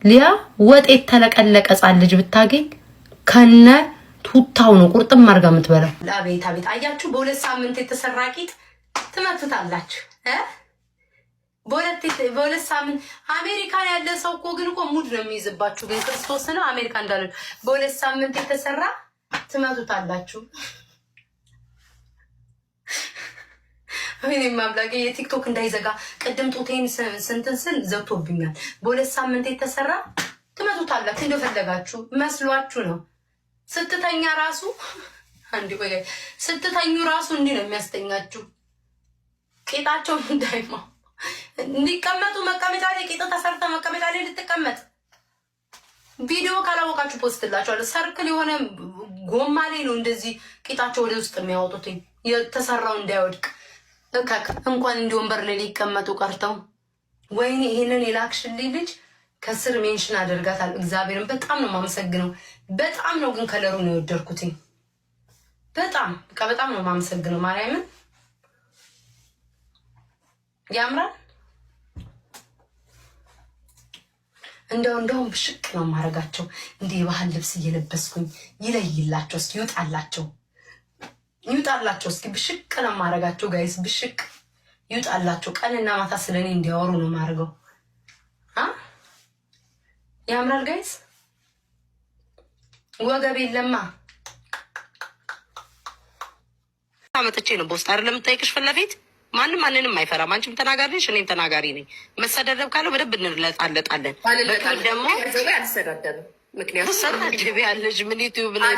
ሊያ ወጥ የተለቀለቀ ሕፃን ልጅ ብታገኝ ከነ ቱታው ነው ቁርጥም አድርጋ የምትበላው። አቤት አቤት! አያችሁ፣ በ2 ሳምንት የተሰራ ቂጥ ትመቱታላችሁ። በ2 ሳምንት አሜሪካን ያለ ሰው እኮ ግን እኮ ሙድ ነው የሚይዝባችሁ። ግን ክርስቶስ ነው አሜሪካ እንዳለ በ2 ሳምንት የተሰራ ትመቱታላችሁ። ወይኔ አምላኬ፣ የቲክቶክ እንዳይዘጋ ቅድም ጡቴን ስንትን ስል ዘግቶብኛል። በ2 ሳምንት የተሰራ ትመቱታላችሁ። እንደፈለጋችሁ መስሏችሁ ነው። ስትተኛ ራሱ አንድ ቆይ፣ ስትተኙ ራሱ እንዲህ ነው የሚያስተኛችሁ። ቂጣቸው እንዳይማ እንዲቀመጡ መቀመጫ ላይ ቂጥ ተሰርተ መቀመጫ ላይ ልትቀመጥ ቪዲዮ ካላወቃችሁ post ላችኋለሁ። Circle የሆነ ጎማ ላይ ነው እንደዚህ ቂጣቸው ወደ ውስጥ የሚያወጡትኝ የተሰራው እንዳይወድቅ። እከክ እንኳን እንዲህ ወንበር ላይ ሊቀመጡ ቀርተው። ወይኔ፣ ይሄንን የላክሽልኝ ልጅ ከስር mention አደርጋታል። እግዚአብሔርን በጣም ነው የማመሰግነው። በጣም ነው ግን color ኡን የወደድኩትኝ። በጣም በቃ በጣም ነው የማመሰግነው። ማርያምን ያምራል። እንደው እንደውም ብሽቅ ነው የማደርጋቸው። እንዲህ የባህል ልብስ እየለበስኩኝ ይለይላቸው እስኪ፣ ይውጣላቸው፣ ይውጣላቸው እስኪ። ብሽቅ ነው የማደርጋቸው guys፣ ብሽቅ ይውጣላቸው። ቀንና ማታ ስለኔ እንዲያወሩ ነው የማደርገው። ያምራል guys። ወገብ የለማ። መጥቼ ነው በውስጥ አይደለም የምጠይቅሽ ፊት ለፊት። ማንም ማንንም አይፈራም። አንቺም ተናጋሪ ነሽ፣ እኔም ተናጋሪ ነኝ። መሰዳደብ ካለው በደንብ እንለጣለጣለን። ደግሞ አልሰዳደብም። ምክንያቱም ትሰዳደቢያለሽ። ምን ዩቲዩብ ላይ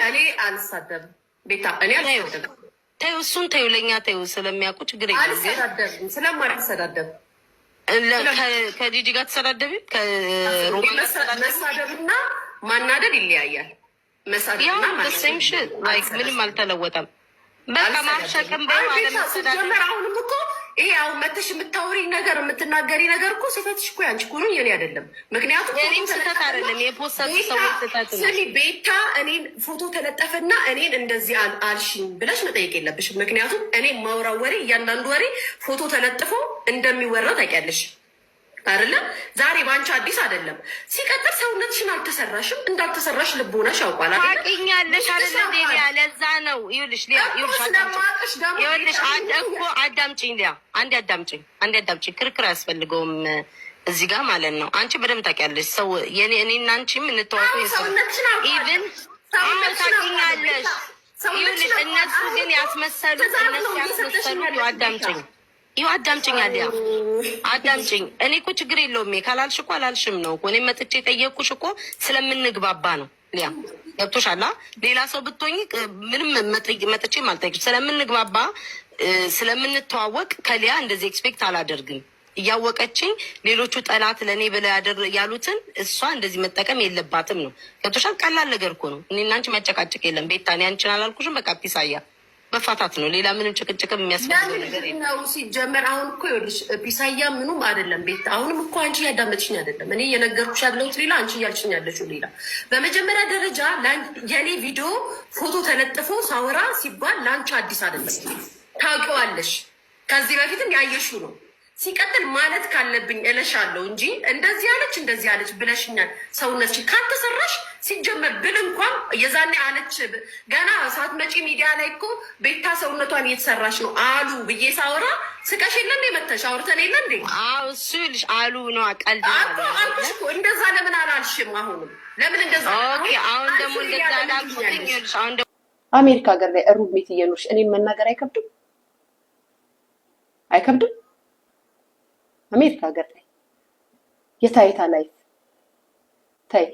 እኔ አልሳደብም። ቤታ እኔ አልሳደብም። ተይው፣ እሱን ተይው፣ ለእኛ ተይው። ስለሚያውቁ ችግር የለም። አልሰዳደብም፣ ስለማልሰዳደብ። ከጂጂ ጋር ተሰዳደቢ፣ ከሮማ መሳደብና ማናደድ ይለያያል። መሳደብና Same shit፣ ምንም አልተለወጠም። በቃ ማብሸቅም በይው አለመሰዳደብ። አሁንም እኮ ይሄ አሁን መተሽ የምታወሪ ነገር፣ የምትናገሪ ነገር እኮ ስህተትሽ እኮ ያንቺ እኮ ነው፣ የኔ አይደለም። ምክንያቱም የኔም ስህተት አይደለም፣ የ post ቱ ሰዎች ስህተት ነው። ስሚ ቤታ፣ እኔን ፎቶ ተለጠፈና እኔን እንደዚህ አልሽኝ ብለሽ መጠየቅ የለብሽም። ምክንያቱም እኔ ማውራው ወሬ፣ እያንዳንዱ ወሬ ፎቶ ተለጥፎ እንደሚወራ ታውቂያለሽ አይደለም? ዛሬ በአንቺ አዲስ አይደለም። ሲቀጥል ሰውነትሽን አልተሰራሽም፣ እንዳልተሰራሽ ልቦናሽ ያውቋል። ታውቂኛለሽ አይደለ? ሊያ ለዛ ነው። ይኸውልሽ ሊያ፣ ይኸውልሽ እኮ አዳምጪኝ ሊያ፣ አንዴ አዳምጪኝ፣ አንዴ አዳምጪኝ። ክርክር አያስፈልገውም እዚህ ጋር ማለት ነው። አንቺ በደንብ ታውቂያለሽ። ሰው የኔ እኔና አንቺ የምንተዋወቀው even ታውቂኛለሽ። ይኸውልሽ እነሱ ግን ያስመሰሉት፣ እነሱ ያስመሰሉት፣ አዳምጪኝ፣ ይኸው አዳምጪኝ፣ አሊያ አዳምጪኝ። እኔ እኮ ችግር የለውም፣ ካላልሽ እኮ አላልሽም ነው እኮ። እኔ መጥቼ የጠየቅኩሽ እኮ ስለምንግባባ ነው። ሊያ ገብቶሻል? ሌላ ሰው ብትሆኝ ምንም መጥቼ አልጠይቅሽም። ስለምንግባባ፣ ስለምንተዋወቅ ከሊያ እንደዚህ expect አላደርግም። እያወቀችኝ ሌሎቹ ጠላት ለእኔ ብለው ያሉትን እሷ እንደዚህ መጠቀም የለባትም ነው። ገብቶሻል? ቀላል ነገር እኮ ነው። እኔ እና አንቺ የሚያጨቃጭቅ የለም። ቤታ እኔ አንቺን አላልኩሽም። በቃ ፒሳያ መፋታት ነው። ሌላ ምንም ጭቅጭቅም የሚያስፈልገው ነገር የለም። ነው ሲጀመር አሁን እኮ ይኸውልሽ ፒሳያ ምኑም አይደለም ቤት። አሁንም እኮ አንቺ እያዳመጥሽኝ አይደለም። እኔ እየነገርኩሽ ያለሁት ሌላ፣ አንቺ እያልሽኝ ያለሽው ሌላ። በመጀመሪያ ደረጃ የኔ ቪዲዮ ፎቶ ተለጥፎ ሳወራ ሲባል ለአንቺ አዲስ አይደለም፣ ታውቂዋለሽ። ከዚህ በፊትም ያየሽው ነው። ሲቀጥል ማለት ካለብኝ እለሻለሁ እንጂ እንደዚህ አለች እንደዚህ አለች ብለሽኛል። ሰውነትሽ ካልተሰራሽ ሲጀመር ብል እንኳን የዛኔ አለች ገና ሳትመጪ ሚዲያ ላይ እኮ ቤታ ሰውነቷን እየተሰራች ነው አሉ ብዬ ሳወራ ስቀሽ የለ እንዴ? መተሽ አውርተን የለ እንዴ? እሱ ይኸውልሽ አሉ ነው ቀልድ አልኩሽ እኮ። እንደዛ ለምን አላልሽም? አሁንም ለምን እንደዛ አሁን ደግሞ እንደዛ አላልኩትም። ይኸውልሽ አሁን አሜሪካ ሀገር ላይ roommate እየኖርሽ እኔን መናገር አይከብድም? አይከብድም? አሜሪካ ሀገር ላይ የታይታ life ተይ።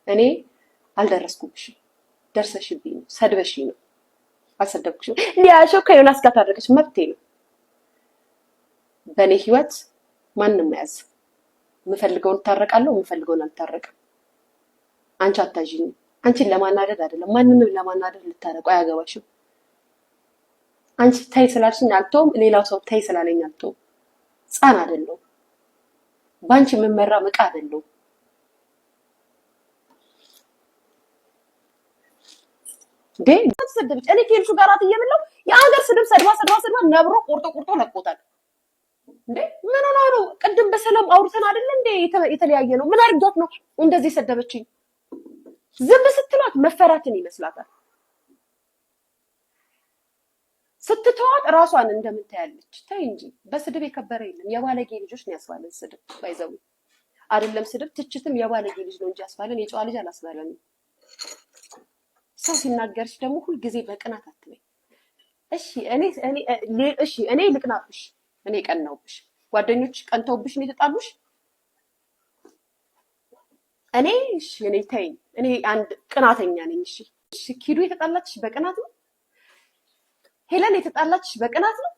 እኔ አልደረስኩብሽም፣ ደርሰሽብኝ ነው፣ ሰድበሽኝ ነው። አልሰደብኩሽም። ሊያሾ ከዮናስ ጋር ታደረገች መብቴ ነው። በእኔ ህይወት ማንም አያዝ። የምፈልገውን እታረቃለሁ፣ የምፈልገውን አልታረቅም። አንቺ አታዥኝም። አንቺን ለማናደድ አይደለም፣ ማንንም ለማናደድ ልታረቁ አያገባሽም። አንቺ ተይ ስላልሽኝ አልተውም፣ ሌላው ሰው ተይ ስላለኝ አልተውም። ሕፃን አይደለሁም። በአንቺ የምመራ ዕቃ አይደለሁም። እንዴ ተሰደበች። እኔ ከኤልሹ ጋር እየበላሁ የአገር ስድብ ሰድባ ሰድባ ሰድባ ነብሮ ቆርጦ ቆርጦ ለቆታል። እንዴ ምን ሆና ነው? ቅድም በሰላም አውርተን አይደለ እንዴ የተለያየ ነው? ምን አድርጓት ነው እንደዚህ የሰደበችኝ? ዝም ስትሏት መፈራትን ይመስላታል። ስትተዋት ራሷን እንደምን ታያለች። ተይ እንጂ በስድብ የከበረ የለም። የባለጌ ልጆች ነው ያስባለን ስድብ። By the way አይደለም ስድብ፣ ትችትም የባለጌ ልጅ ነው እንጂ ያስባለን የጨዋ ልጅ አላስባለንም። ሰው ሲናገርሽ ደግሞ ሁልጊዜ በቅናት አትበይ። እሺ እኔ እኔ እሺ እኔ ልቅናብሽ፣ እኔ ቀናውብሽ፣ ጓደኞች ቀንተውብሽ ነው የተጣሉሽ። እኔ እሺ እኔ ተይኝ፣ እኔ አንድ ቅናተኛ ነኝ። እሺ እሺ ኪዱ የተጣላችሽ በቅናት ነው። ሄለን የተጣላችሽ በቅናት ነው።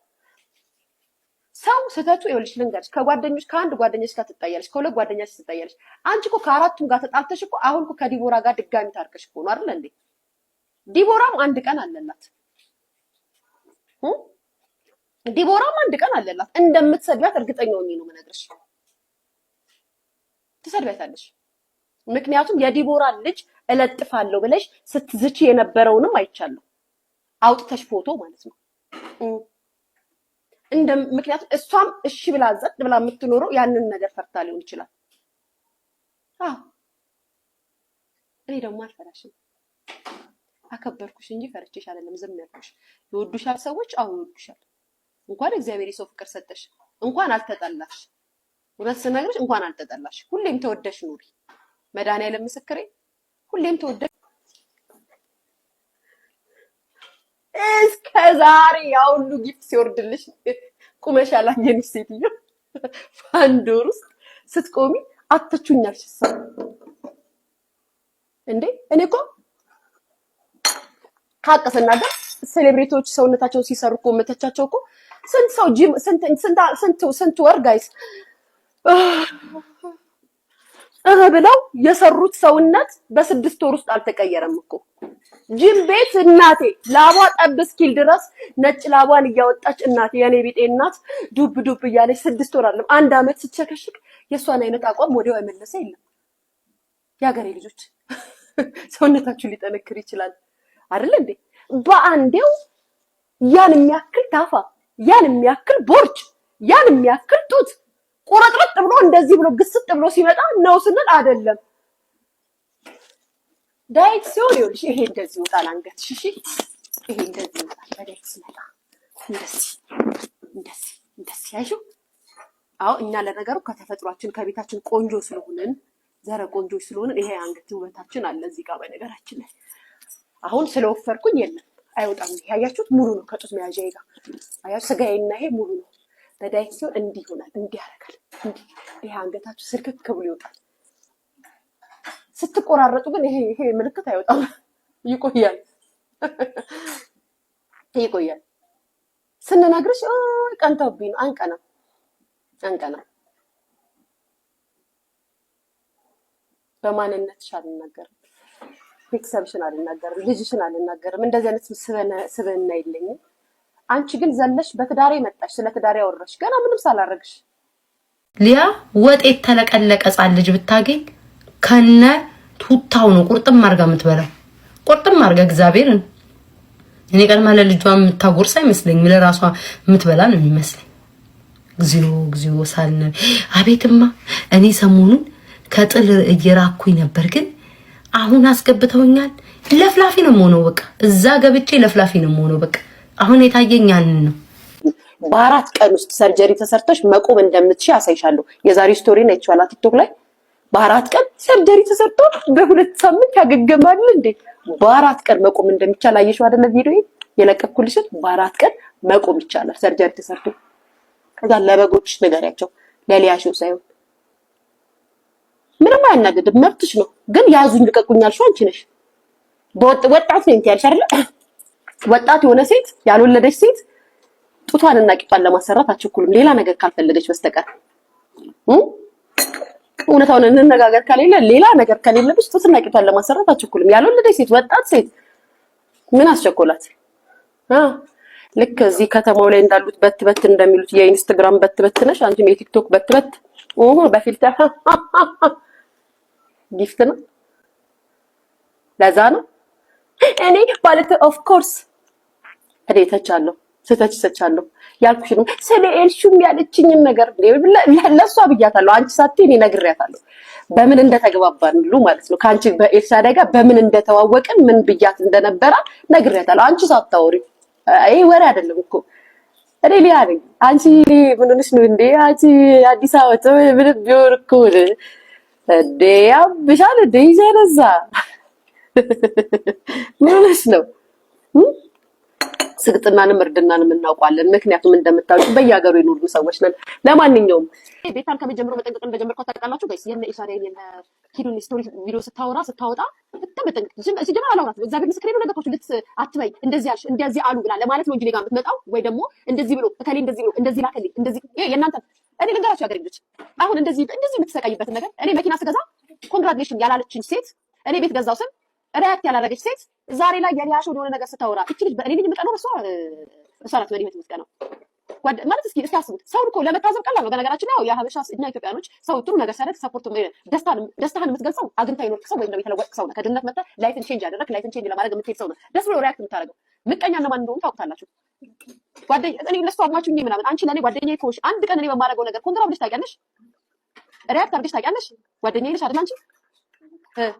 ሰው ስህተቱ ይኸውልሽ ልንገርሽ፣ ከጓደኞች ከአንድ ጓደኞች ጋር ትጣያለሽ፣ ከሁለት ጓደኞች ትጣያለሽ። አንቺ እኮ ከአራቱም ጋር ተጣልተሽ እኮ አሁን እኮ ከዲቦራ ጋር ድጋሚ ታርቀሽ እኮ ነው አይደል እንዴ? ዲቦራም አንድ ቀን አለላት፣ ዲቦራም አንድ ቀን አለላት። እንደምትሰድቢያት እርግጠኛ ሆኜ ነው የምነግርሽ። ትሰድቢያታለሽ። ምክንያቱም የዲቦራን ልጅ እለጥፋለሁ ብለሽ ስትዝቺ የነበረውንም አይቻለሁ፣ አውጥተሽ ፎቶ ማለት ነው። እንደ ምክንያቱም እሷም እሺ ብላ ዘጥ ብላ የምትኖረው ያንን ነገር ፈርታ ሊሆን ይችላል። አዎ እኔ ደግሞ አልፈራሽም። አከበርኩሽ እንጂ ፈርቼሽ አይደለም ዝም ያልኩሽ። ይወዱሻል ሰዎች፣ አዎ ይወዱሻል። እንኳን እግዚአብሔር የሰው ፍቅር ሰጠሽ፣ እንኳን አልተጠላሽ። እውነት ስነግርሽ እንኳን አልተጠላሽ። ሁሌም ተወደሽ ኑሪ። መድኃኒዓለም ምስክሬ፣ ሁሌም ተወደሽ። እስከ ዛሬ ያ ሁሉ gift ሲወርድልሽ ቁመሽ ያላየንሽ ሴትዮ በአንድ ወር ውስጥ ስትቆሚ አትቹኛልሽ። ሰው እንዴ እኔ እኮ ሀቅ ስናገር celebrity ዎች ሰውነታቸውን ሲሰሩ እኮ መተቻቸው እኮ ስንት ሰው ጂም ስንት ስንት ስንት ስንት ወር guys ብለው የሰሩት ሰውነት በ6 ወር ውስጥ አልተቀየረም እኮ። ጂም ቤት እናቴ ላቧ ጠብ እስኪል ድረስ ነጭ ላቧን እያወጣች እናቴ የኔ ቢጤ እናት ዱብ ዱብ እያለች 6 ወር አይደለም አንድ አመት ስትሸከሽክ የእሷን አይነት አቋም ወዲያው የመለሰ የለም። የሀገሬ ልጆች ሰውነታችሁ ሊጠነክር ይችላል አይደል እንዴ? በአንዴው ያን የሚያክል ታፋ፣ ያን የሚያክል ቦርጭ፣ ያን የሚያክል ጡት ቁርጥርጥ ብሎ እንደዚህ ብሎ ግስጥ ብሎ ሲመጣ ነው ስንል አይደለም። Diet ሲሆን ይኸውልሽ ይሄ እንደዚህ ይወጣል፣ አንገትሽ እሺ፣ ይሄ እንደዚህ ይወጣል። በ diet ሲመጣ እንደዚህ እንደዚህ እንደዚህ ያይሽው። አዎ እኛ ለነገሩ ከተፈጥሯችን ከቤታችን ቆንጆ ስለሆንን ዘረ ቆንጆች ስለሆንን ይሄ አንገት ውበታችን አለ እዚህ ጋር። በነገራችን ላይ አሁን ስለወፈርኩኝ የለም አይወጣም። ይሄ ያያችሁት ሙሉ ነው ከጡት መያዣዬ ጋር አያችሁ፣ ስጋዬና ይሄ ሙሉ ነው። በ diet ሲሆን እንዲህ ይሆናል፣ እንዲህ ያደርጋል። እንዲህ ይሄ አንገታችሁ ስርክክ ብሎ ይወጣል። ስትቆራረጡ ግን ይሄ ምልክት አይወጣም፣ ይቆያል ይቆያል። ስንነግርሽ ቀንተውብኝ ነው። አንቀናም አንቀናም። በማንነትሽ አልናገርም፣ ቤተሰብሽን አልናገርም፣ ልጅሽን አልናገርም። እንደዚህ አይነት ስብዕና የለኝም። አንቺ ግን ዘለሽ በትዳሬ መጣሽ፣ ስለ ትዳሬ አወራሽ ገና ምንም ሳላረግሽ። ሊያ ወጥ የተለቀለቀ ሕፃን ልጅ ብታገኝ ከነ ቱታው ነው ቁርጥም አርጋ የምትበላው። ቁርጥም አርጋ እግዚአብሔርን። እኔ ቀድማ ለልጇ የምታጎርስ አይመስለኝም፣ ለራሷ የምትበላ ነው የሚመስለኝ። እግዚኦ እግዚኦ ሳልነ አቤትማ። እኔ ሰሞኑን ከጥል እየራኩኝ ነበር፣ ግን አሁን አስገብተውኛል። ለፍላፊ ነው የምሆነው። በቃ እዛ ገብቼ ለፍላፊ ነው የምሆነው። በቃ አሁን የታየኝ ያንን ነው። በ4 ቀን ውስጥ surgery ተሰርተሽ መቆም እንደምትችይ አሳይሻለሁ። የዛሬ story ን አይቼዋለሁ ቲክቶክ ላይ። በ4 ቀን surgery ተሰርቶ በ2 ሳምንት ያገገማል እንዴ? በ4 ቀን መቆም እንደሚቻል አየሽው አይደለ? ቪዲዮ የለቀኩልሽን በ4 ቀን መቆም ይቻላል surgery ተሰርቶ። ከዛ ለበጎች ንገሪያቸው፣ ለሊያሽው ሳይሆን። ምንም አያናድድም፣ መብትሽ ነው። ግን ያዙኝ ልቀቁኝ ያልሽው አንቺ ነሽ። ወጣት ነኝ ትያለሽ አይደለ? ወጣት የሆነ ሴት ያልወለደች ሴት ጡቷን እና ቂጧን ለማሰራት አትቸኩልም፣ ሌላ ነገር ካልፈለገች በስተቀር። እውነታውን እንነጋገር ከሌለ ሌላ ነገር ከሌለብሽ ጡትና ቂጧን ለማሰራት አትቸኩልም። ያልወለደች ሴት ወጣት ሴት ምን አስቸኮላት? ልክ እዚህ ከተማው ላይ እንዳሉት በት በት እንደሚሉት የኢንስታግራም በት በት ነሽ አንቺም የቲክቶክ በት በት በ filter gift ነው። ለዛ ነው እኔ ማለት of course እኔ ተቻለሁ። ስተች ሰቻለሁ ያልኩሽ ነው። ስለ ኤልሹም ያለችኝን ነገር ለእሷ ብያታለሁ። አንቺ ሳትይ እኔ ነግሬያታለሁ። በምን እንደተግባባን ሁሉ ማለት ነው። ከአንቺ በኤልሳዳይ ጋር በምን እንደተዋወቅን ምን ብያት እንደነበረ ነግሬያታለሁ። አንቺ ሳታወሪ፣ ይሄ ወሬ አይደለም እኮ። እኔ ሊያ ነኝ። አንቺ ምን ሆነሽ ነው እንዴ? አንቺ አዲስ አበባ ምንም ቢሆን እኮ እንዴ ያብሻል እንዴ ይዘረዛ ምን ሆነሽ ነው? ስግጥናንም እርድናንም እናውቋለን። ምክንያቱም እንደምታውቁ በየሀገሩ የኖርን ሰዎች ነን። ለማንኛውም ቤታን ከመጀመሩ መጠንቀቅ እንደጀመርኩ ታውቃላችሁ guys። የነ ኢሳሪያን የነ ኪዱን story ቪዲዮ ስታወራ ስታወጣ በጣም መጠንቀቅ ሲጀመር አላወራትም። እግዚአብሔር ምስክሬ ነው። ነገርኳችሁ። ልት አትበይ፣ እንደዚህ አልሽ እንደዚህ አሉ ብላ ለማለት ነው እንጂ እኔ ጋር የምትመጣው ወይ ደግሞ እንደዚህ ብሎ እከሌ እንደዚህ ብሎ እንደዚህ ላከልኝ እንደዚህ የእናንተ እኔ ልንገራችሁ ያገሬ ልጆች፣ አሁን እንደዚህ እንደዚህ የምትሰቃይበትን ነገር እኔ መኪና ስገዛ congratulation ያላለችኝ ሴት፣ እኔ ቤት ገዛው ስም react ያላረገች ሴት ዛሬ ላይ የሊያሾን የሆነ ነገር ስታወራ እቺ ልጅ በእኔ ልጅ የምቀነው እሷ ናት በእኔ ህይወት የምትቀነው ማለት እስኪ አስቡት። ሰውን እኮ ለመታዘብ ቀላል ነው። በነገራችን ላይ የሀበሻ እኛ ኢትዮጵያኖች ሰው ጥሩ ነገር ሲያደርግ support ደስታህን የምትገልጸው አግኝታ የኖርክ ሰው ወይም ደግሞ የተለወጥክ ሰው ነህ። ከድህነት መጥተህ life ን change ያደረግ life ን change ለማድረግ የምትሄድ ሰው ነህ። ደስ ብሎ react የምታደርገው ምቀኛ እነማን እንደሆኑ ታውቁታላችሁ። ጓደኛ እኔ ለእሱ አማችሁኝ ምናምን አንቺ ለእኔ ጓደኛዬ ከሆንሽ አንድ ቀን እኔ በማደርገው ነገር congra ብለሽ ታውቂያለሽ? React አድርገሽ ታውቂያለሽ? ጓደኛዬ ነሽ አይደል አንቺ?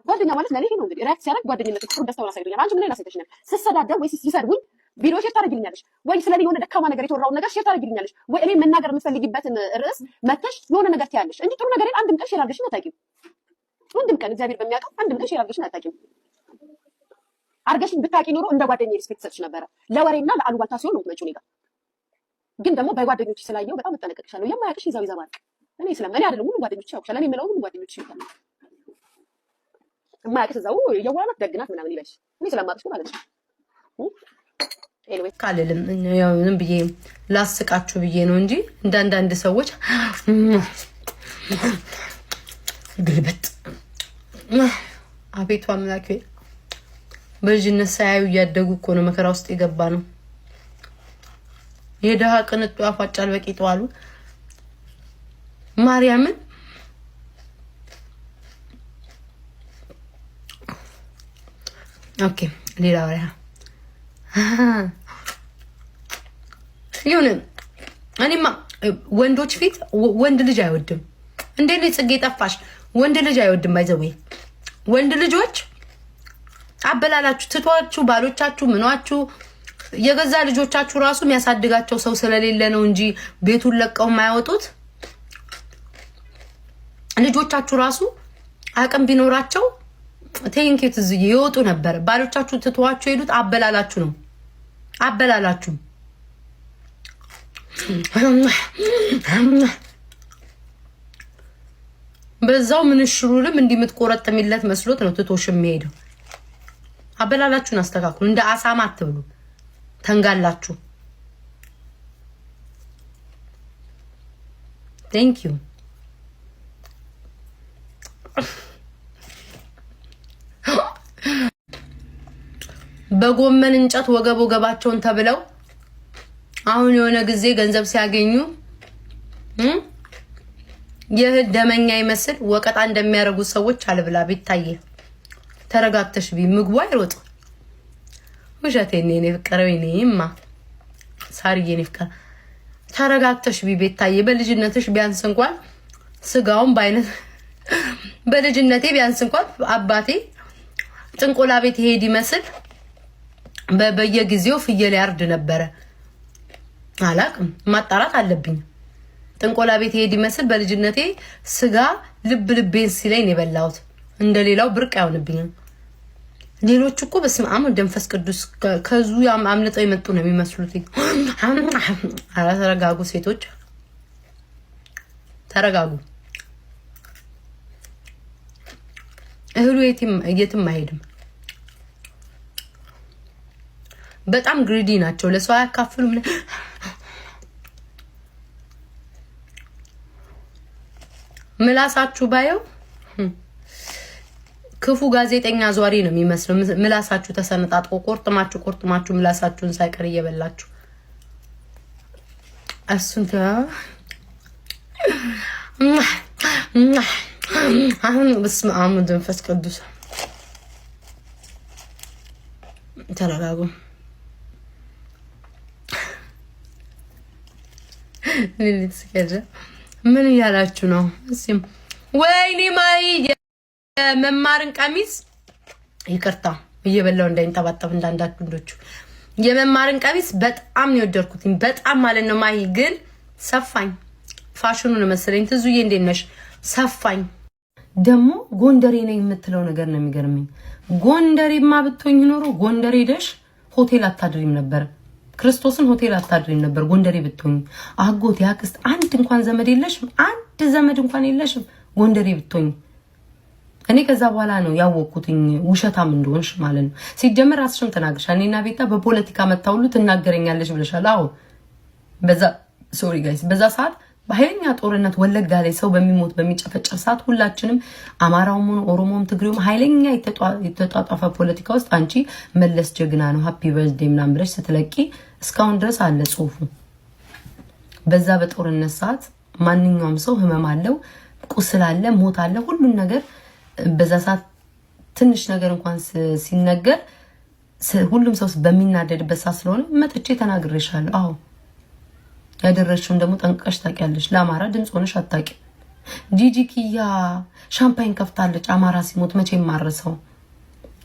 ጓደኛ ማለት ለእኔ ይሄ ነው እንግዲህ። React ሲያደርግ ጓደኝነት ጥሩ ደስታውን አሳይቶኛል። አንቺ ምን አሳይተሽኛል? ስሰዳደብ ወይ ሲሰድቡኝ ቪዲዮ share ታደርጊልኛለሽ ወይ ስለኔ የሆነ ደካማ ነገር የተወራውን ነገር share ታደርጊልኛለሽ ወይ እኔ መናገር የምትፈልጊበትን ርዕስ መተሽ የሆነ ነገር ትያለሽ እንጂ ጥሩ ነገሬን አንድም ቀን share አድርገሽኝ አታውቂም። አንድም ቀን እግዚአብሔር በሚያውቀው አንድም ቀን share አድርገሽኝ አታውቂም። አድርገሽኝ ብታውቂ ኖሮ እንደ ጓደኛዬ respect ሰጥሽ ነበረ። ለወሬና ለአሉባልታ ሲሆን ነው የምትመጪው እኔ ጋር። ግን ደግሞ በጓደኞች ስላየው በጣም እጠነቀቅሻለሁ። የማያውቅሽ ይዛው ይዘባል። እኔ ስለም እኔ አይደለም ሁሉም ጓደኞች ያውቅሻል። እኔ የምለው ሁሉም ጓደኞች ይውቃል። የማያውቅሽ እዛው የዋህ ናት ደግ ናት ምናምን ይበልሽ። እኔ ስለማውቅሽ ግን ማለት ነው። Anyway ካልልም ያው ዝም ብዬ ላስቃችሁ ብዬ ነው እንጂ እንደ አንዳንድ ሰዎች ግልበጥ። አቤቱ አምላኬ፣ በልጅነት ሳያዩ እያደጉ እኮ ነው መከራ ውስጥ የገባ ነው። የድሃ ቅንጡ ያፏጫል በቂጡ አሉ። ማርያምን። Okay፣ ሌላ ወሬ ይሁን። እኔማ ወንዶች ፊት ወንድ ልጅ አይወድም። እንዴ ጽጌ ጠፋሽ? ወንድ ልጅ አይወድም። By the way ወንድ ልጆች አበላላችሁ ትቷችሁ ባሎቻችሁ ምኗችሁ የገዛ ልጆቻችሁ ራሱ የሚያሳድጋቸው ሰው ስለሌለ ነው እንጂ ቤቱን ለቀው የማያወጡት። ልጆቻችሁ ራሱ አቅም ቢኖራቸው thank you ትዝዬ ይወጡ ነበር። ባሎቻችሁ ትቷችሁ ሄዱት። አበላላችሁ ነው አበላላችሁ። በዛው ምንሽሩንም እንዲህ የምትቆረጥሚለት መስሎት ነው ትቶሽ የሚሄደው። አበላላችሁን አስተካክሉ። እንደ አሳማ አትብሉ። ተንጋላችሁ። Thank you። በጎመን እንጨት ወገብ ወገባቸውን ተብለው አሁን የሆነ ጊዜ ገንዘብ ሲያገኙ የእህል ደመኛ ይመስል ወቀጣ እንደሚያደርጉ ሰዎች አልብላ። ቢታየ ተረጋግተሽ ቢ ምግቡ አይሮጥ። ውሸቴን የኔ ፍቅር፣ ወይኔማ ሳርዬ የኔ ፍቅር፣ ተረጋግተሽ ቢ ቤታዬ። በልጅነትሽ ቢያንስ እንኳን ስጋውን በአይነት በልጅነቴ ቢያንስ እንኳን አባቴ ጥንቆላ ቤት ይሄድ ይመስል በየጊዜው ፍየል ያርድ ነበረ። አላቅም፣ ማጣራት አለብኝ። ጥንቆላ ቤት ይሄድ ይመስል በልጅነቴ ስጋ ልብ ልቤን ሲለኝ ነው የበላሁት። እንደሌላው ብርቅ አይሆንብኝም። ሌሎች እኮ በስመ አብ ወወልድ ወመንፈስ ቅዱስ ከዙ አምልጠው የመጡ ነው የሚመስሉት። ኧረ ተረጋጉ ሴቶች ተረጋጉ። እህሉ የትም አይሄድም። በጣም greedy ናቸው። ለሰው አያካፍሉም። ምላሳችሁ ባየው ክፉ ጋዜጠኛ ዟሪ ነው የሚመስለው። ምላሳችሁ ተሰነጣጥቆ ቆርጥማችሁ ቆርጥማችሁ ምላሳችሁን ሳይቀር እየበላችሁ እሱን አሁን በስመ አብ ወወልድ ወመንፈስ ቅዱስ ተረጋጉ። ምን እያላችሁ ነው? እስኪ ወይኔ ማይ የመማርን ቀሚስ ይቅርታ እየበላው እንዳይንጠባጠብ እንዳንዳንዶቹ የመማርን ቀሚስ በጣም ነው የወደድኩትኝ። በጣም ማለት ነው። ማይ ግን ሰፋኝ፣ ፋሽኑ ነው መሰለኝ። ትዙዬ እንዴት ነሽ? ሰፋኝ። ደግሞ ጎንደሬ ነኝ የምትለው ነገር ነው የሚገርመኝ። ጎንደሬማ ብትሆኝ ኖሮ ጎንደሬ ሄደሽ ሆቴል አታድሪም ነበር። ክርስቶስን ሆቴል አታድሪም ነበር ጎንደሬ ብትሆኝ። አጎት ያክስት አንድ እንኳን ዘመድ የለሽም፣ አንድ ዘመድ እንኳን የለሽም ጎንደሬ ብትሆኝ። እኔ ከዛ በኋላ ነው ያወቅኩትኝ ውሸታም እንደሆንሽ ማለት ነው። ሲጀመር ራስሽም ተናግርሻል። እኔና ቤታ በፖለቲካ መታ ሁሉ ትናገረኛለሽ ብለሻል። አዎ በዛ sorry guys፣ በዛ ሰዓት በኃይለኛ ጦርነት ወለጋ ላይ ሰው በሚሞት በሚጨፈጨፍ ሰዓት ሁላችንም አማራውም ሆነ ኦሮሞም ትግሬውም ኃይለኛ የተጧጧፈ ፖለቲካ ውስጥ አንቺ መለስ ጀግና ነው happy birthday ምናምን ብለሽ ስትለቂ እስካሁን ድረስ አለ ጽሁፉ። በዛ በጦርነት ሰዓት ማንኛውም ሰው ህመም አለው፣ ቁስል አለ፣ ሞት አለ፣ ሁሉን ነገር በዛ ሰዓት ትንሽ ነገር እንኳን ሲነገር ሁሉም ሰው በሚናደድበት ሰዓት ስለሆነ መጥቼ ተናግሬሻለሁ። አዎ ያደረግሽውን ደግሞ ጠንቅቀሽ ታውቂያለሽ። ለአማራ ድምፅ ሆነሽ አታውቂም። ጂጂ ኪያ ሻምፓኝ ከፍታለች አማራ ሲሞት መቼ የማረሰው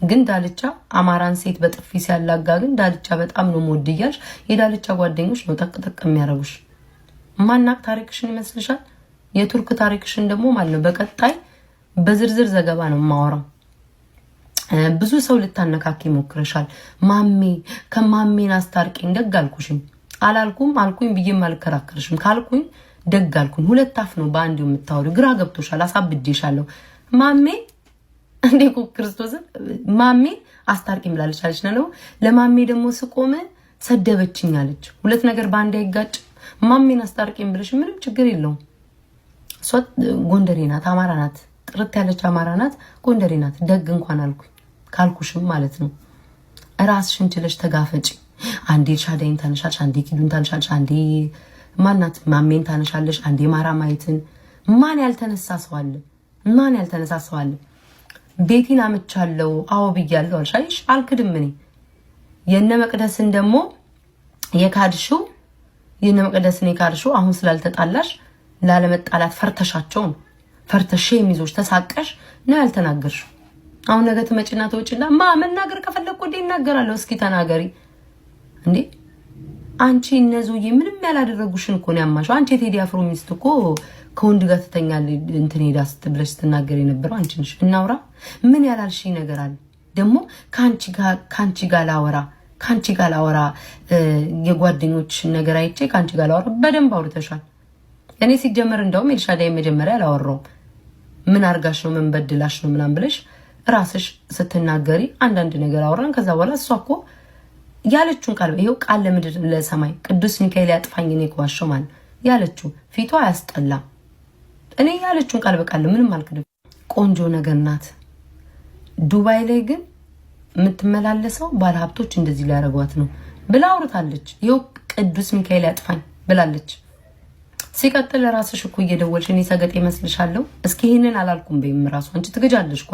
ግን ዳልቻ አማራን ሴት በጥፊ ሲያላጋ ግን ዳልቻ በጣም ነው የምወድ እያልሽ የዳልቻ ጓደኞች ነው ጠቅጠቅ የሚያደርጉሽ። ማናቅ ታሪክሽን ይመስልሻል? የቱርክ ታሪክሽን ደግሞ ማለት ነው በቀጣይ በዝርዝር ዘገባ ነው የማወራው። ብዙ ሰው ልታነካኪ ሞክረሻል። ማሜ ከማሜን አስታርቂኝ ደግ አልኩሽኝ አላልኩም አልኩኝ ብዬም አልከራከርሽም። ካልኩኝ ደግ አልኩኝ። ሁለት አፍ ነው በአንድ የምታወሪው። ግራ ገብቶሻል። አሳብጄሻለሁ። ማሜ እንዴ እኮ ክርስቶስን ማሜ አስታርቂኝ ብላለች አለች ነው። ለማሜ ደግሞ ስቆመ ሰደበችኝ አለች። ሁለት ነገር በአንድ አይጋጭ። ማሜን አስታርቂኝ ብለሽ ምንም ችግር የለውም። እሷ ጎንደሬ ናት፣ አማራ ናት፣ ጥርት ያለች አማራ ናት፣ ጎንደሬ ናት። ደግ እንኳን አልኩኝ ካልኩሽም ማለት ነው። ራስሽን ችለሽ ተጋፈጪ። አንዴ ሻዳይን ታነሻለሽ፣ አንዴ ኪዱን ታነሻለሽ፣ አንዴ ማናት ማሜን ታነሻለሽ፣ አንዴ ማራማየትን። ማን ያልተነሳ ሰው አለ? ማን ያልተነሳ ሰው አለ? ቤቲን አምቻለሁ፣ አዎ ብያለሁ አልሽ። አይሽ አልክድም። እኔ የነ መቅደስን ደግሞ የካድሽው የነ መቅደስን የካድሽው አሁን ስላልተጣላሽ ላለመጣላት ፈርተሻቸው ነው። ፈርተሽ የሚዞች ተሳቀሽ ነው ያልተናገርሽው። አሁን ነገ ትመጪና ትወጪና ማ መናገር ከፈለግኩ እንዴ እናገራለሁ። እስኪ ተናገሪ እንዴ አንቺ እነዞዬ ምንም ያላደረጉሽን እኮ ነው ያማሽው። አንቺ የቴዲ አፍሮ ሚስት እኮ ከወንድ ጋር ትተኛለች እንትን ሄዳ ብለሽ ስትናገር የነበረው አንቺ ነሽ። እናውራ ምን ያላልሽኝ ነገር አለ ደግሞ? ከአንቺ ጋር ላወራ ከአንቺ ጋር ላወራ የጓደኞችሽን ነገር አይቼ ከአንቺ ጋር ላወራ። በደንብ አውርተሻል። እኔ ሲጀመር እንደውም ኤልሻዳይ መጀመሪያ አላወራውም። ምን አርጋሽ ነው ምን በድላሽ ነው ምናምን ብለሽ ራስሽ ስትናገሪ አንዳንድ ነገር አወራን። ከዛ በኋላ እሷ እኮ ያለችውን ቃል ይኸው ቃል ለምድር ለሰማይ ቅዱስ ሚካኤል ያጥፋኝ እኔ ከዋሸሁ ማለት ያለችው ፊቷ አያስጠላም። እኔ ያለችውን ቃል በቃል ምንም አልክድም። ቆንጆ ነገር ናት። ዱባይ ላይ ግን የምትመላለሰው ባለሀብቶች እንደዚህ ሊያደርጓት ነው ብላ አውርታለች። ይኸው ቅዱስ ሚካኤል ያጥፋኝ ብላለች። ሲቀጥል ራስሽ እኮ እየደወልሽ እኔ ሰገጤ እመስልሻለሁ? እስኪ ይህንን አላልኩም በይም ራሱ አንቺ ትገጃለሽ እኮ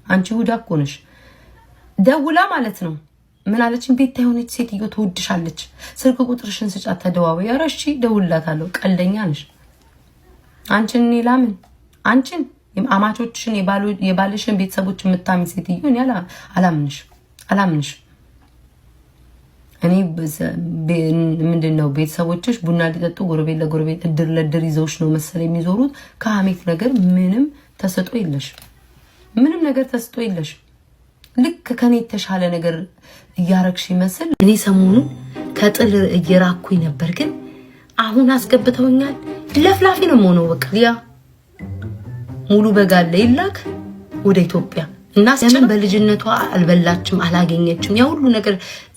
አንቺ ይሁዳ እኮ ነሽ። ደውላ ማለት ነው ምን አለችኝ? ቤታ የሆነች ሴትዮ ትወድሻለች፣ ስልክ ቁጥርሽን ስጫት፣ ተደዋወይ። ኧረ እሺ እደውልላታለሁ። ቀልደኛ ነሽ አንቺን። እኔ ላምን አንቺን አማቾችሽን የባልሽን ቤተሰቦች የምታሚ ሴትዮ እኔ አላምንሽ አላምንሽ። እኔ ምንድን ነው ቤተሰቦችሽ ቡና ሊጠጡ ጎረቤት ለጎረቤት እድር ለእድር ይዘውሽ ነው መሰል የሚዞሩት። ከሀሜት ነገር ምንም ተሰጦ የለሽ፣ ምንም ነገር ተሰጦ የለሽ። ልክ ከኔ የተሻለ ነገር እያረግሽ ይመስል እኔ ሰሞኑን ከጥል እየራኩኝ ነበር፣ ግን አሁን አስገብተውኛል። ለፍላፊ ነው የምሆነው። በቃ ያ ሙሉ በጋለ ይላክ ወደ ኢትዮጵያ እና ለምን በልጅነቷ አልበላችም አላገኘችም? ያ ሁሉ ነገር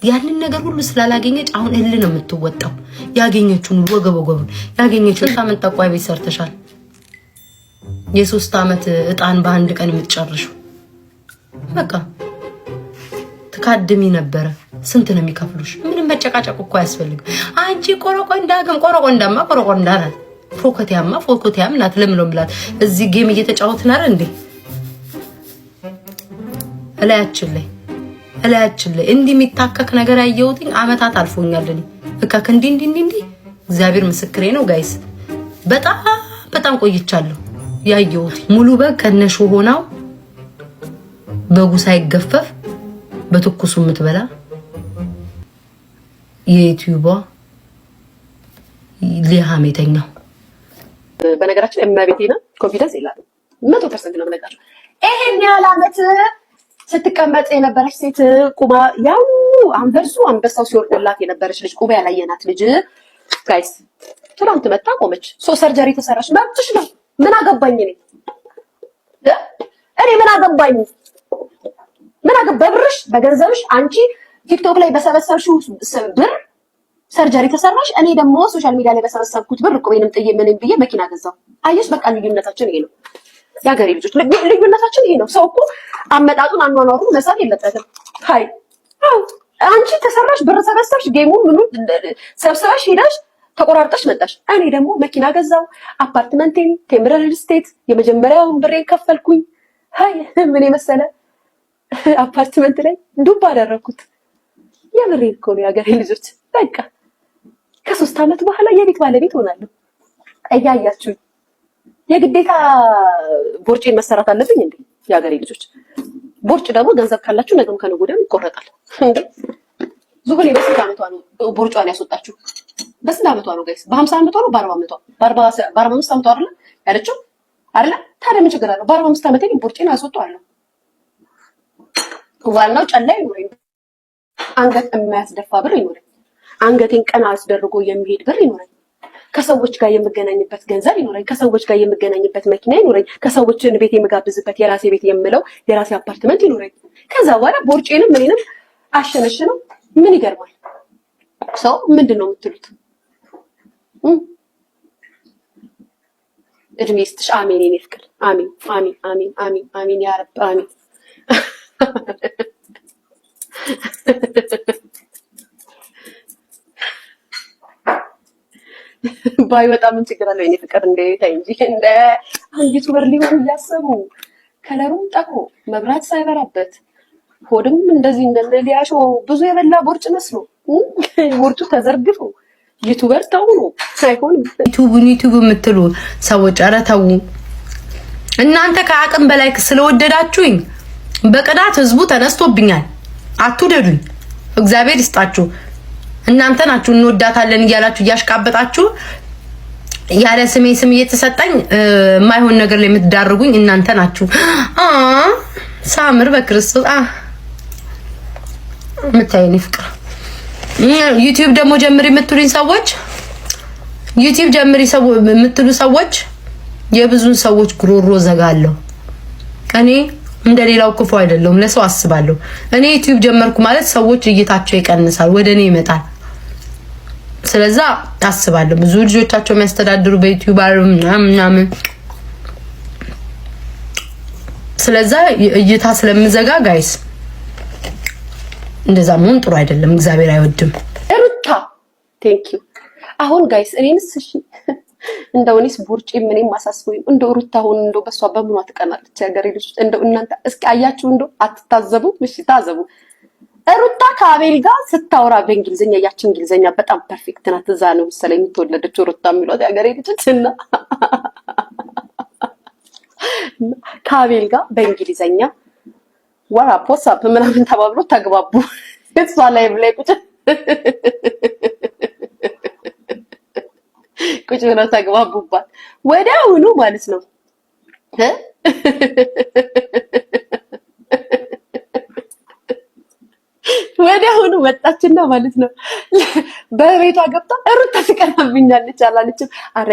ያንን ነገር ሁሉ ስላላገኘች አሁን እልህ ነው የምትወጣው። ያገኘችውን ወገብ ወገቡን ያገኘችውን ሳምንት ጠቋይ ቤት ሰርተሻል። የ3 ዓመት እጣን በአንድ ቀን የምትጨርሽው በቃ ትካድሚ ነበረ። ስንት ነው የሚከፍሉሽ? ምንም መጨቃጨቅ እኮ አያስፈልግም። አንቺ ቆረቆንዳ ግን ቆረቆንዳማ ቆረቆንዳ ናት። ፎከቲያማ ፎከቲያም ናት። ለምን ነው የምላት? እዚህ game እየተጫወትን አይደል እንዴ? እላያችን ላይ እላያችን ላይ እንዲህ የሚታከክ ነገር ያየሁትኝ አመታት አልፎኛል። እኔ እከክ እንዲህ እንዲህ እንዲህ እንዲህ እግዚአብሔር ምስክሬ ነው guys፣ በጣም በጣም ቆይቻለሁ ያየሁት ሙሉ በግ ከነሾ ሆናው በጉ ሳይገፈፍ በትኩሱ የምትበላ የዩቲዩቧ ሊያ ሀሜተኛው። በነገራችን እመቤቴና confidence የላትም። 100% ነው የምነግራቸው። ይሄን ያህል ዓመት ስትቀመጥ የነበረች ሴት ቁማ ያው አንበርሱ አንበሳው ሲወርድላት የነበረች ልጅ፣ ቁማ ያላየናት ልጅ guys ትናንት መታ ቆመች። So surgery ተሰራች፣ መብትሽ ነው። ምን አገባኝ እኔ እኔ ምን አገባኝ? ምን አገባ? በብርሽ በገንዘብሽ አንቺ ቲክቶክ ላይ በሰበሰብሽው ብር surgery ተሰራሽ። እኔ ደግሞ social media ላይ በሰበሰብኩት ብር እኮ ጥዬ ምንም ብዬ መኪና ገዛው። አየሽ፣ በቃ ልዩነታችን ይሄ ነው። የሀገሬ ልጆች ልዩነታችን ይሄ ነው። ሰው እኮ አመጣጡን አኗኗሩን መሳት የለበትም። ሀይ አንቺ ተሰራሽ፣ ብር ሰበሰብሽ፣ game ኡን ምኑን ሰብስበሽ ሄደሽ ተቆራርጠሽ መጣሽ። እኔ ደግሞ መኪና ገዛው፣ አፓርትመንቴን ቴምር ሪል ስቴት የመጀመሪያውን ብሬን ከፈልኩኝ። ሀይ ምን የመሰለ አፓርትመንት ላይ ዱብ አደረኩት። የምሬን እኮ ነው የሀገሬ ልጆች። በቃ ከ3 ዓመት በኋላ የቤት ባለቤት ሆናለሁ። እያያችሁኝ የግዴታ ቦርጬን መሰራት አለብኝ እንዴ? የሀገሬ ልጆች፣ ቦርጭ ደግሞ ገንዘብ ካላችሁ ነገም ከነገ ወዲያም ይቆረጣል። እንዴ ዝሆኔ በስንት ዓመቷ ነው ቦርጯን ያስወጣችሁ? በስንት ዓመቷ ነው guys? በ50 ዓመቷ ነው? በ40 ዓመቷ? በ45 ዓመቷ አይደለ ያለችው አይደለ? ታዲያ ምን ችግር አለው? በ45 ዓመቴ ቦርጬን አስወጣዋለሁ። ዋናው ጨላ ይኖረኝ፣ አንገት የማያስደፋ ብር ይኖረኝ፣ አንገቴን ቀና አስደርጎ የሚሄድ ብር ይኖረኝ፣ ከሰዎች ጋር የምገናኝበት ገንዘብ ይኖረኝ፣ ከሰዎች ጋር የምገናኝበት መኪና ይኖረኝ፣ ከሰዎችን ቤት የምጋብዝበት የራሴ ቤት የምለው የራሴ አፓርትመንት ይኖረኝ። ከዛ በኋላ ቦርጬንም ምኔንም አሸነሽነው ምን ይገርማል? ሰው ምንድን ነው የምትሉት? እድሜ ይስጥሽ። አሜን። የኔ ፍቅር አሜን፣ አሜን፣ አሜን፣ አሜን፣ አሜን። ያ ረብ አሜን። ባይወጣ ምን ችግር አለው? የኔ ፍቅር እንደ ተይ እንጂ እንደ አንድ YouTuber ሊሆን እያሰቡ ከለሩም ጠቁሮ መብራት ሳይበራበት ሆድም እንደዚህ እንደነ ሊያሾ ብዙ የበላ ቦርጭ መስሎ ቦርጩ ተዘርግፎ YouTuber ተውኖ አይሆንም። ዩቲዩብን ዩቲዩብ የምትሉ ሰዎች ኧረ ተው እናንተ። ከአቅም በላይ ስለወደዳችሁኝ በቅናት ህዝቡ ተነስቶብኛል። አትውደዱኝ፣ እግዚአብሔር ይስጣችሁ። እናንተ ናችሁ እንወዳታለን እያላችሁ እያሽቃበጣችሁ ያለ ስሜ ስም እየተሰጠኝ የማይሆን ነገር ላይ የምትዳርጉኝ እናንተ ናችሁ። ሳምር በክርስቶስ የምታየኝ ፍቅር። ዩቲዩብ ደግሞ ጀምሪ የምትሉኝ ሰዎች፣ ዩቲዩብ ጀምሪ የምትሉ ሰዎች የብዙን ሰዎች ጉሮሮ ዘጋለሁ። እኔ እንደሌላው ክፉ አይደለሁም፣ ለሰው አስባለሁ። እኔ ዩቲዩብ ጀመርኩ ማለት ሰዎች እይታቸው ይቀንሳል፣ ወደ እኔ ይመጣል። ስለዛ አስባለሁ። ብዙ ልጆቻቸው የሚያስተዳድሩ በዩቲዩብ አሉ ምናምን ምናምን። ስለዛ እይታ ስለምዘጋ guys እንደዛ መሆን ጥሩ አይደለም፣ እግዚአብሔር አይወድም። ሩታ thank you። አሁን guys እኔንስ እሺ እንደው እኔስ ቦርጬ ምንም አሳስቦኝ እንደው ሩታ አሁን እንደው በሷ በምኗ ትቀናለች? ያገሬ ልጆች እንደው እናንተ እስኪ አያችሁ እንደው አትታዘቡ? እሺ ታዘቡ። ሩታ ከአቤል ጋር ስታወራ በእንግሊዝኛ ያችን እንግሊዝኛ በጣም perfect ናት። እዛ ነው መሰለኝ የምትወለደችው ሩታ የሚሏት ያገሬ ልጆች እና ከአቤል ጋር በእንግሊዝኛ what's up what's up ምናምን ተባብሎ ተግባቡ። እሷ live ላይ ቁጭ ቁጭ ብለው ተግባቡባት ወዲያውኑ ማለት ነው። ወዲያውኑ መጣችና ማለት ነው በቤቷ ገብታ ሩታ ትቀናብኛለች አላለችም? አረ